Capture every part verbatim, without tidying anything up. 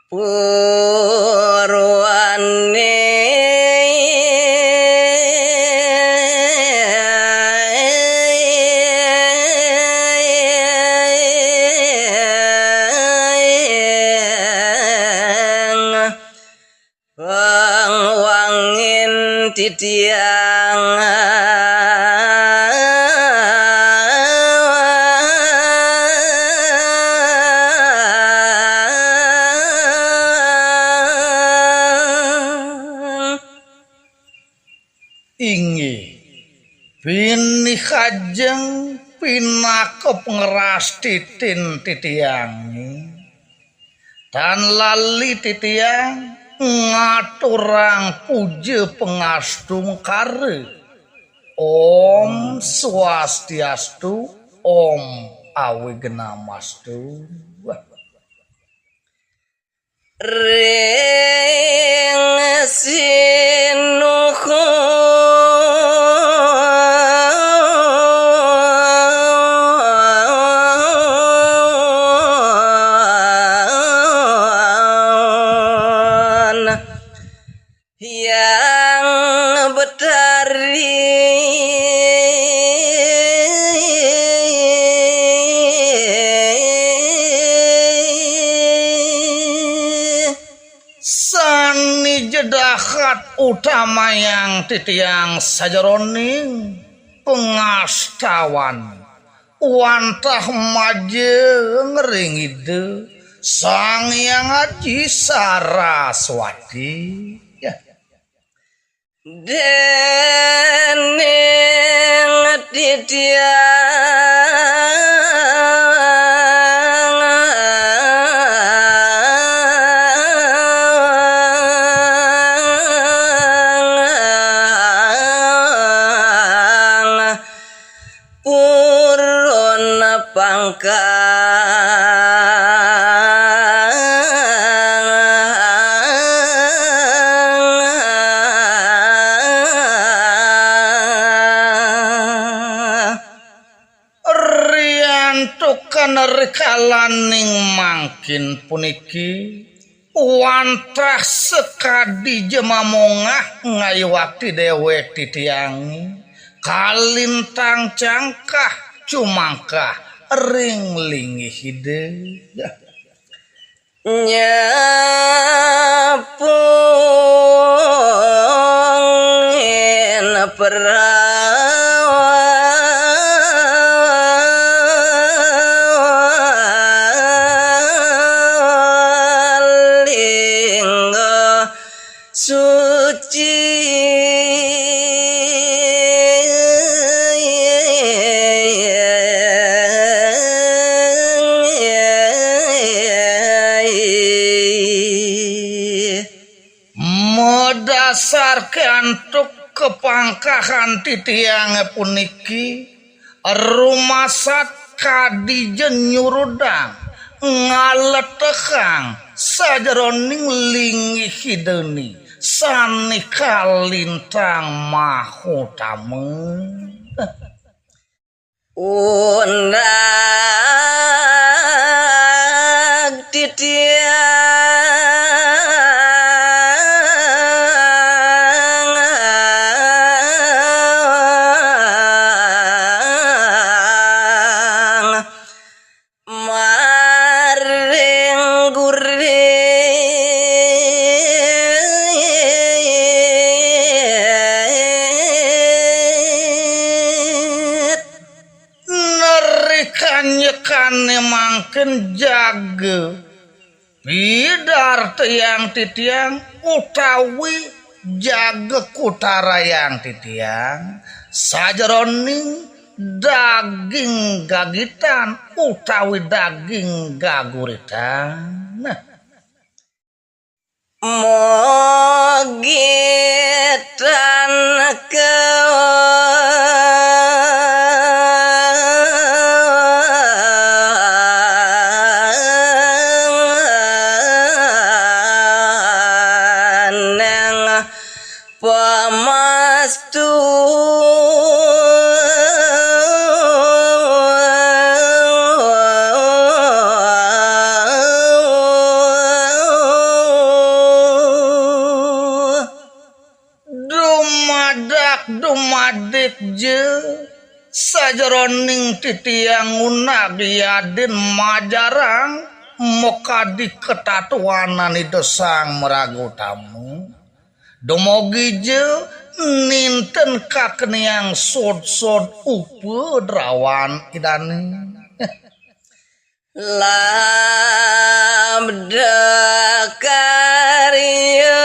Purwaning pangwangin titiang. Inggih, pinih ajeng pinaka pangras titin titiange. Tan lali titiang ngaturang puja pangastungkara. Om Swastiastu, Om Awignamastu. Ring sinuhun Hyang Betari. Sane jedahat utamayang titiang sajeroning pangastawan wantah majeng ring Ida Sang Hyang Aji Saraswati. Ya. Dening titiang purun pangkang. Riantukan rikalaning mangkin puniki, wantah sakadi ja mamongah ngayuakti dewek titiange, kalintang cangkah cumangkah ring linggih Ida. Nyapungin perawan lingga suci. Madasarke antuk kapangkahan titiange puniki, rumasat kadi ja nyurudang, ngaletehang sajeroning linggih Idane sane kalintang mahutama. Undag titiang maring gurit. Neri kanyekane mangkin jaga pidartayang titiang utawi jaga kutarayang titiang sajeroning daging gagitan utawi daging gaguritan. Nah, mogi tan kawanang pamastu. ja sajeroning titiang ngunag yadin majarang makadi katatuanan Ida Sang Maraga Utama. Dumogi ja ninten kakeniang sodsod upadrawan Idane. Labda karya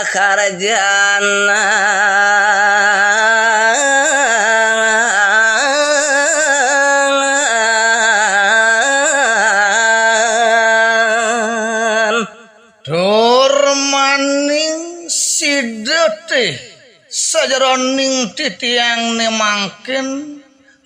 karaharjana. Tur maning sida teh sajeroning titiang ne mangkin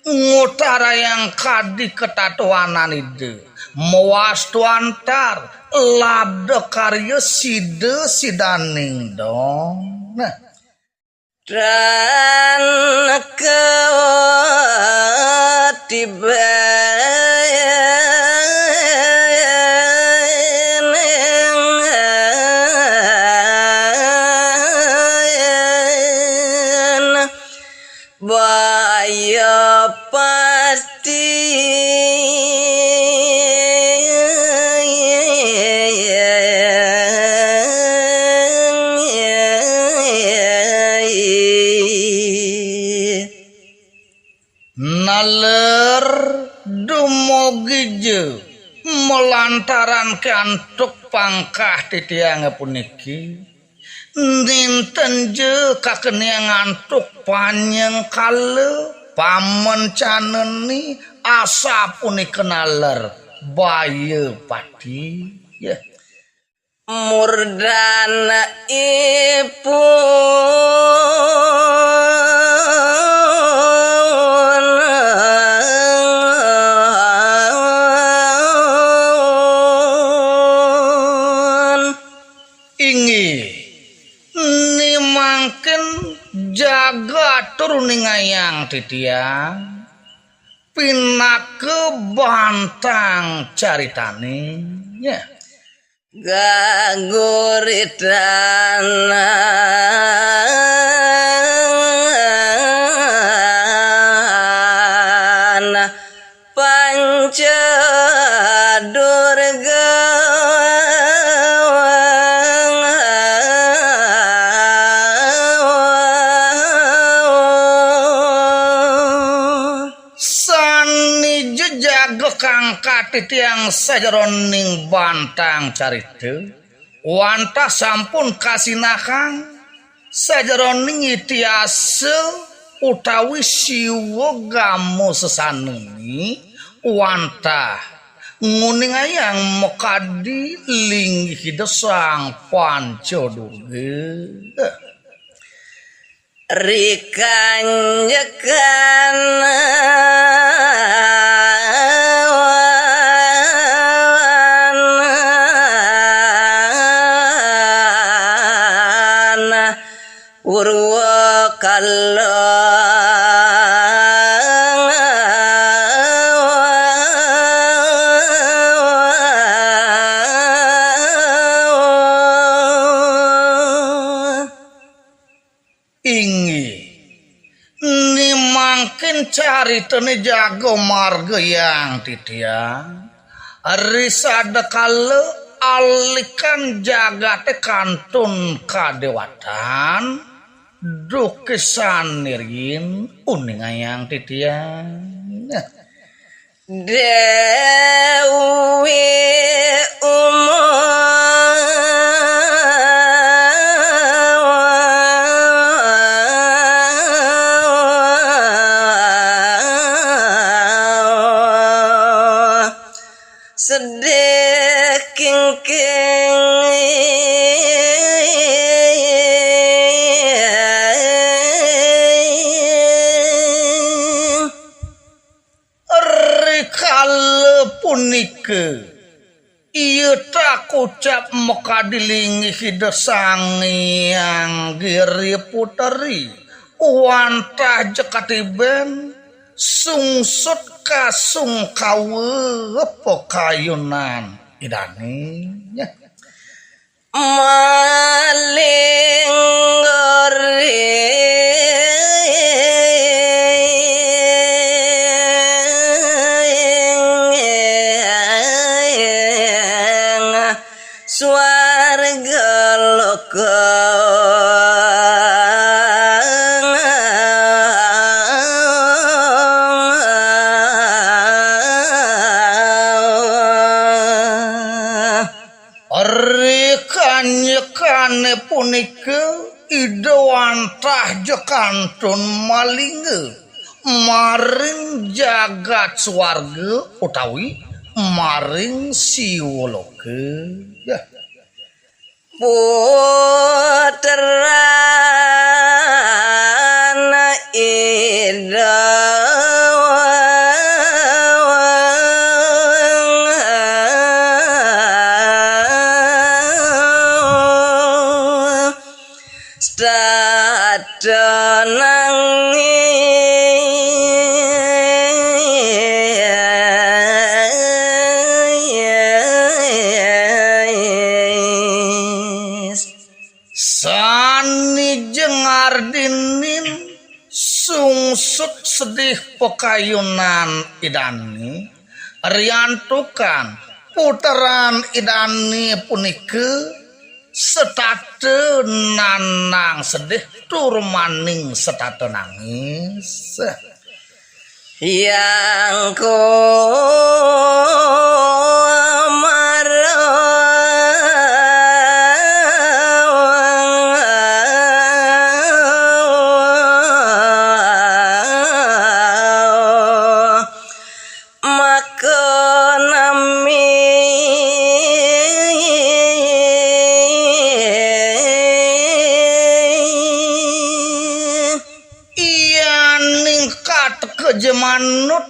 ngutarayang kadi katatuanan Ida, mawastu antar labda karya sida sidaning dong. Nah, dan katiban baya pati. Naler dumogi ja malantaran kantuk pangkah titiange puniki, ninten ja kakeniang antuk panyengkala pamencanene asapunika naler baya pati. Ya. Murdanipun inggih, ni mangkin jaga tur uningayang titiang pinaka bantang caritane. Ya. Gaguritan Panca Durga. Sane ja jaga kangkat titiang sajeroning bantang carita, wantah sampun kasinahang sajeroning itihasa utawi siwa gama sesanane, wantah nguningayang makadi linggih Ida Sang Panca Durga. Rikanjekan Purwakala. Inggih, ni mangkin caritane jaga margayang titiang. Risadakala alikan jagate kantun kadewatan, dukisan nirgin uningayang titiang. Dewi Uma. Sedih kingking. Rikala punika, iya tak ucap makadi linggih Ida Sang Hyang Giri Puteri, wantah ja katiben sungsut kasungkawa pakayunan Idané. Maling goring swarga loka. Ri kanyekané punika Ida wantah ja kantun malingga maring jagat swarga utawi maring siwaloka. Putran Ida. Stata nangis. Sané ja ngardinin sungsut sedih pakayunan Idané, riantukan putran Idané punika setata nanang sedih tur maning setata nangis. Hyang Kumara. Maka nami yaning kateka ja manut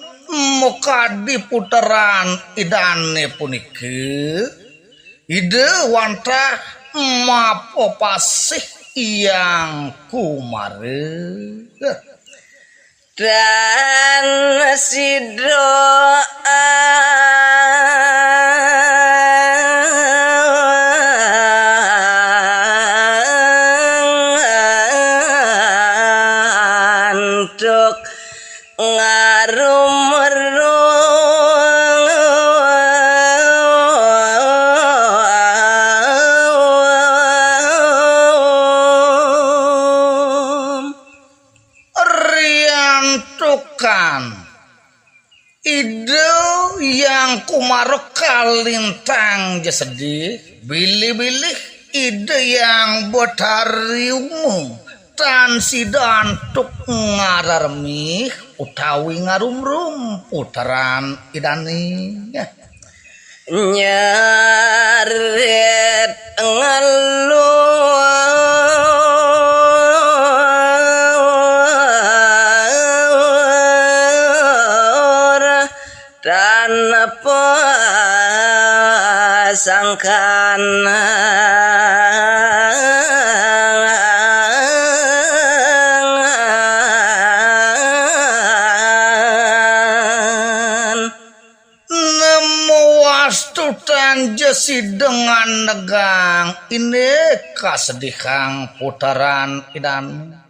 makadi putran Idané punika, Ida wantah mapapasih Hyang Kumara. Tan sida antuk ngarumrung. Riantukan Ida Hyang Kumara kalintang ja sedih, bilih-bilih Ida Hyang Betari Uma tan sida antuk ngararmih utawi ngarumrum putran Idané. Nyarit ngalur tanpa sangkan. Nemu wastu tan ja sida nganegang indik kasedihang putran Idané.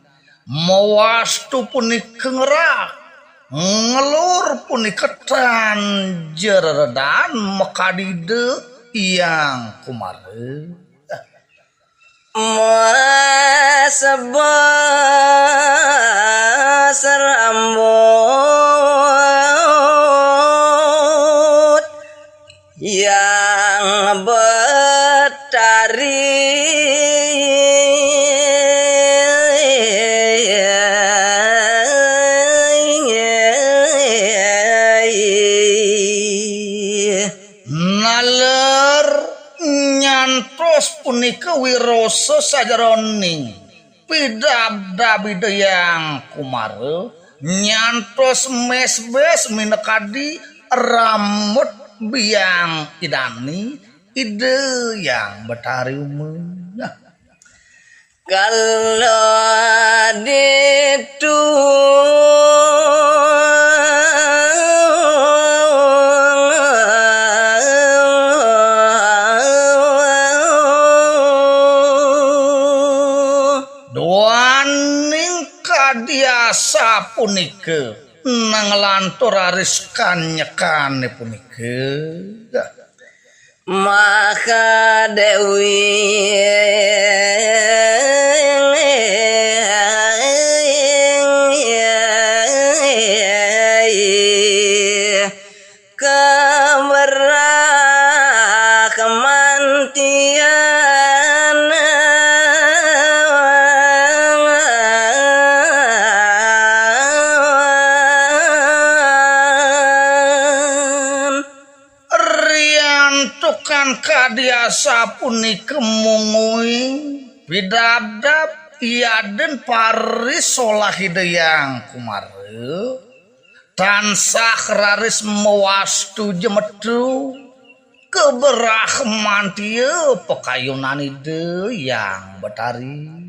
Mawastu punika ngerah, ngelur punika tan ja reredan makadi Ida Hyang Kumara. Masebas rambut Hyang Betari. Naler nyantos punika wirasa sajeroning pidabdab Ida Hyang Kumara, nyantos mesbes minakadi rambut biang Idané, Ida Hyang Betari Uma. Nah. Kala ditu Duaning kadi asapunika, nanglantur raris kanyekane punika. Maka Dewi keberak mantian. Riantukan kadi asapunika mungguing pidabdab, yaden parisolah Ida Hyang Kumara, tansah raris mawastu jemetu, keberak mantia pakayunan Ida Hyang Betari.